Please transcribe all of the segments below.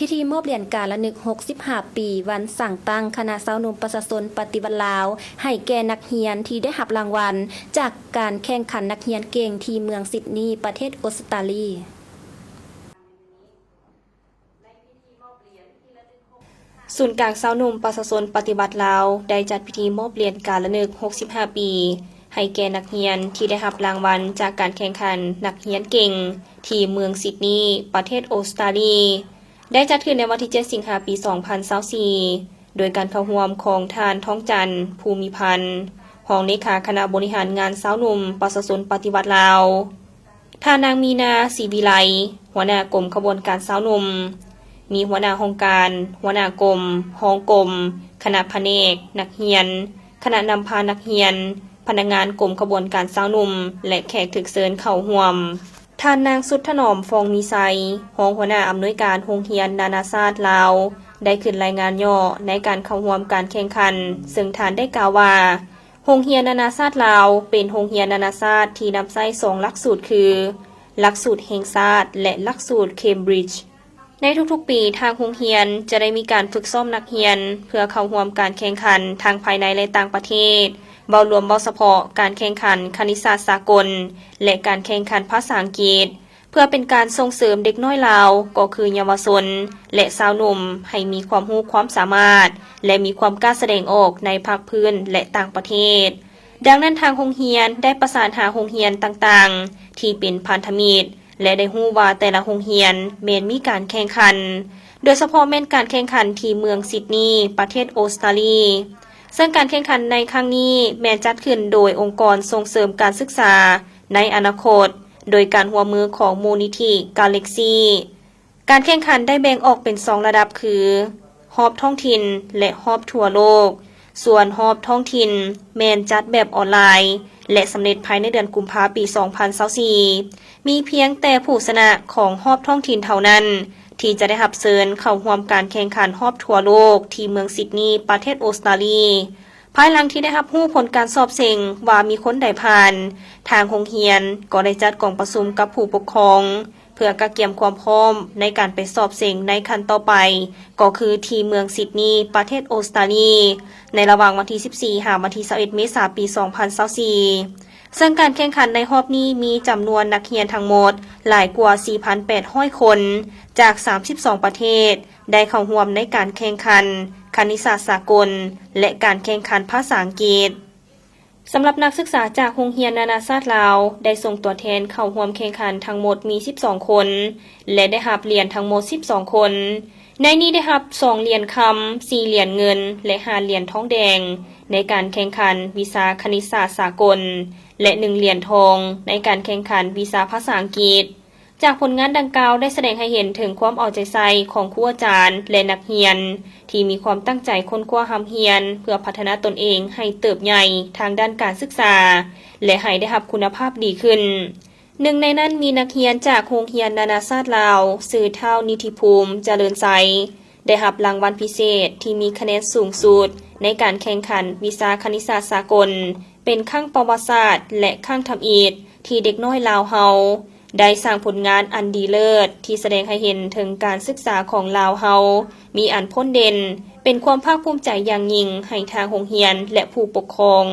ພິທີມອບຫຼຽນການລະນຶກຫົກສິບຫ້າປີ ວັນສ້າງຕັ້ງຄະນະຊາວໜຸ່ມປະຊາຊົນປະຕິວັດລາວ ໃຫ້ແກ່ນັກຮຽນທີ່ໄດ້ຮັບລາງວັນຈາກການແຂ່ງຂັນນັກຮຽນເກັ່ງທີ່ເມືອງຊິດນີ ປະເທດອົດສະຕາລີ. ສູນກາງຊາວໜຸ່ມປະຊາຊົນປະຕິວັດລາວ ໄດ້ຈັດພິທີມອບຫຼຽນການລະນຶກຫົກສິບຫ້າປີ ໃຫ້ແກ່ນັກຮຽນທີ່ໄດ້ຮັບລາງວັນຈາກການແຂ່ງຂັນນັກຮຽນເກັ່ງ ທີ່ເມືອງຊິດນີ ປະເທດອົດສະຕາລີ ໄດ້ຈັດຂຶ້ນໃນວັນທີເຈັດ ສິງຫາ ປີສອງພັນຊາວສີ່ ໂດຍການເຂົ້າຮ່ວມຂອງທ່ານ ທອງຈັນ ພູມີພັນ ຮອງເລຂາຄະນະບໍລິຫານງານຊາວໜຸ່ມປະຊາຊົນປະຕິວັດລາວ, ທ່ານນາງ ມີນາ ສີວິໄລ ຫົວໜ້າກົມຂະບວນການຊາວໜຸ່ມ, ມີຫົວໜ້າຫ້ອງການ, ຫົວໜ້າກົມ, ຮອງກົມ, ຄະນະພະແນກ, ນັກຮຽນ, ຄະນະນຳພານັກຮຽນ, ພະນັກງານກົມຂະບວນການຊາວໜຸ່ມ ແລະ ແຂກຖືກເຊີນເຂົ້າຮ່ວມ. ທ່ານນາງ ສຸດຖະໜອມ ຟອງມີໄຊ ຮອງຫົວໜ້າອຳນວຍການໂຮງຮຽນນານາຊາດລາວ ໄດ້ຂຶ້ນລາຍງານຫຍໍ້ໃນການເຂົ້າຮ່ວມການແຂ່ງຂັນ, ເຊິ່ງທ່ານໄດ້ກ່າວວ່າ ໂຮງຮຽນນານາຊາດລາວ ເປັນໂຮງຮຽນນານາຊາດທີ່ນຳໃຊ້ສອງຫຼັກສູດຄື ຫຼັກສູດແຫ່ງຊາດ ແລະ ຫຼັກສູດເຄມບຣິດຈ໌. ໃນທຸກໆປີ, ທາງໂຮງຮຽນຈະໄດ້ມີການຝຶກຊ້ອມນັກຮຽນ ເພື່ອເຂົ້າຮ່ວມການແຂ່ງຂັນທັງພາຍໃນ ແລະ ຕ່າງປະເທດ, ເວົ້າລວມເວົ້າສະເພາະການແຂ່ງຂັນຄະນິດສາດສາກົນ ແລະ ການແຂ່ງຂັນພາສາອັງກິດ, ເພື່ອເປັນການສົ່ງເສີມເດັກນ້ອຍລາວ ກໍຄືເຍົາວະຊົນ ແລະ ຊາວໜຸ່ມ ໃຫ້ມີຄວາມຮູ້ຄວາມສາມາດ ແລະ ມີຄວາມກ້າສະແດງອອກໃນພາກພື້ນ ແລະ ຕ່າງປະເທດ. ດັ່ງນັ້ນ, ທາງໂຮງຮຽນໄດ້ປະສານຫາໂຮງຮຽນຕ່າງໆ ທີ່ເປັນພັນທະມິດ ແລະ ໄດ້ຮູ້ວ່າແຕ່ລະໂຮງຮຽນແມ່ນມີການແຂ່ງຂັນ, ໂດຍສະເພາະແມ່ນການແຂ່ງຂັນທີ່ເມືອງຊິດນີ ປະເທດອົດສະຕາລີ. ເຊິ່ງການແຂ່ງຂັນໃນຄັ້ງນີ້ແມ່ນຈັດຂຶ້ນໂດຍອົງກອນສົ່ງເສີມການສຶກສາໃນອະນາຄົດ ໂດຍການຮ່ວມມືຂອງມູນນິທິກາເລັກຊີ. ການແຂ່ງຂັນໄດ້ແບ່ງອອກເປັນສອງລະດັບຄື ຮອບທ້ອງຖິ່ນ ແລະ ຮອບທົ່ວໂລກ. ສ່ວນຮອບທ້ອງຖິ່ນແມ່ນຈັດແບບອອນລາຍ ແລະ ສຳເລັດພາຍໃນເດືອນກຸມພາ ປີສອງພັນຊາວສີ່ ມີພຽງແຕ່ຜູ້ຊະນະຂອງຮອບທ້ອງຖິ່ນເທົ່ານັ້ນ ທີ່ຈະໄດ້ຮັບເຊີນເຂົ້າຮ່ວມການແຂ່ງຂັນຮອບທົ່ວໂລກທີ່ເມືອງຊິດນີ ປະເທດອົດສະຕາລີ. ພາຍຫຼັງທີ່ໄດ້ຮັບຮູ້ຜົນການສອບເສັງວ່າມີຄົນໃດຜ່ານ, ທາງໂຮງຮຽນກໍໄດ້ຈັດກອງປະຊຸມກັບຜູ້ປົກຄອງ ເພື່ອກະກຽມຄວາມພ້ອມໃນການໄປສອບເສັງໃນຂັ້ນຕໍ່ໄປ, ກໍຄືທີ່ເມືອງຊິດນີ ປະເທດອົດສະຕາລີ ໃນລະຫວ່າງວັນທີສິບສີ່ ຫາວັນທີຊາວເອັດ ເມສາ ປີສອງພັນຊາວສີ່. ເຊິ່ງການແຂ່ງຂັນໃນຮອບນີ້ມີຈຳນວນນັກຮຽນທັງໝົດຫຼາຍກວ່າ ສີ່ພັນແປດຮ້ອຍຄົນ ຈາກ ສາມສິບສອງປະເທດ ໄດ້ເຂົ້າຮ່ວມໃນການແຂ່ງຂັນຄະນິດສາດສາກົນ ແລະ ການແຂ່ງຂັນພາສາອັງກິດ. ສຳລັບນັກສຶກສາຈາກໂຮງຮຽນນານາຊາດລາວ ໄດ້ສົ່ງຕົວແທນເຂົ້າຮ່ວມແຂ່ງຂັນທັງໝົດມີສິບສອງຄົນ ແລະ ໄດ້ຮັບຫຼຽນທັງໝົດສິບສອງຄົນ. ໃນນີ້ໄດ້ຮັບສອງຫຼຽນຄຳ, ສີ່ຫຼຽນເງິນ ແລະ ຫ້າຫຼຽນທອງແດງ ໃນການແຂ່ງຂັນວິຊາຄະນິດສາດສາກົນ ແລະ ໜຶ່ງຫຼຽນທອງ ໃນການແຂ່ງຂັນວິຊາພາສາອັງກິດ. ຈາກຜົນງານດັ່ງກ່າວໄດ້ສະແດງໃຫ້ເຫັນເຖິງຄວາມເອົາໃຈໃສ່ຂອງຄູອາຈານ ແລະ ນັກຮຽນ ທີ່ມີຄວາມຕັ້ງໃຈຄົ້ນຄວ້າຮ່ຳຮຽນ ເພື່ອພັດທະນາຕົນເອງໃຫ້ເຕີບໃຫຍ່ທາງດ້ານການສຶກສາ ແລະ ໃຫ້ໄດ້ຮັບຄຸນນະພາບດີຂຶ້ນ. ໜຶ່ງໃນນັ້ນມີນັກຮຽນຈາກໂຮງຮຽນນານາຊາດລາວ ຊື່ ທ້າວ ນິທິພູມ ຈະເລີນໄຊ ໄດ້ຮັບລາງວັນພິເສດທີ່ມີຄະແນນສູງສຸດໃນການແຂ່ງຂັນວິຊາຄະນິດສາດສາກົນ ເປັນຄັ້ງປະຫວັດສາດ ແລະ ຄັ້ງທຳອິດທີ່ເດັກນ້ອຍລາວເຮົາ ໄດ້ສ້າງຜົນງານອັນດີເລີດ ທີ່ສະແດງໃຫ້ເຫັນເຖິງການສຶກສາຂອງລາວເຮົາມີອັນພົ້ນເດັ່ນ, ເປັນຄວາມພາກພູມໃຈຢ່າງຍິ່ງໃຫ້ທາງໂຮງຮຽນ ແລະ ຜູ້ປົກຄອງ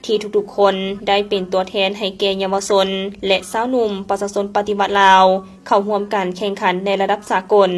ທີ່ທຸກໆຄົນໄດ້ເປັນຕົວແທນໃຫ້ແກ່ເຍົາວະຊົນ ແລະ ຊາວໜຸ່ມປະຊາຊົນປະຕິວັດລາວ ເຂົ້າຮ່ວມການແຂ່ງຂັນໃນລະດັບສາກົນ.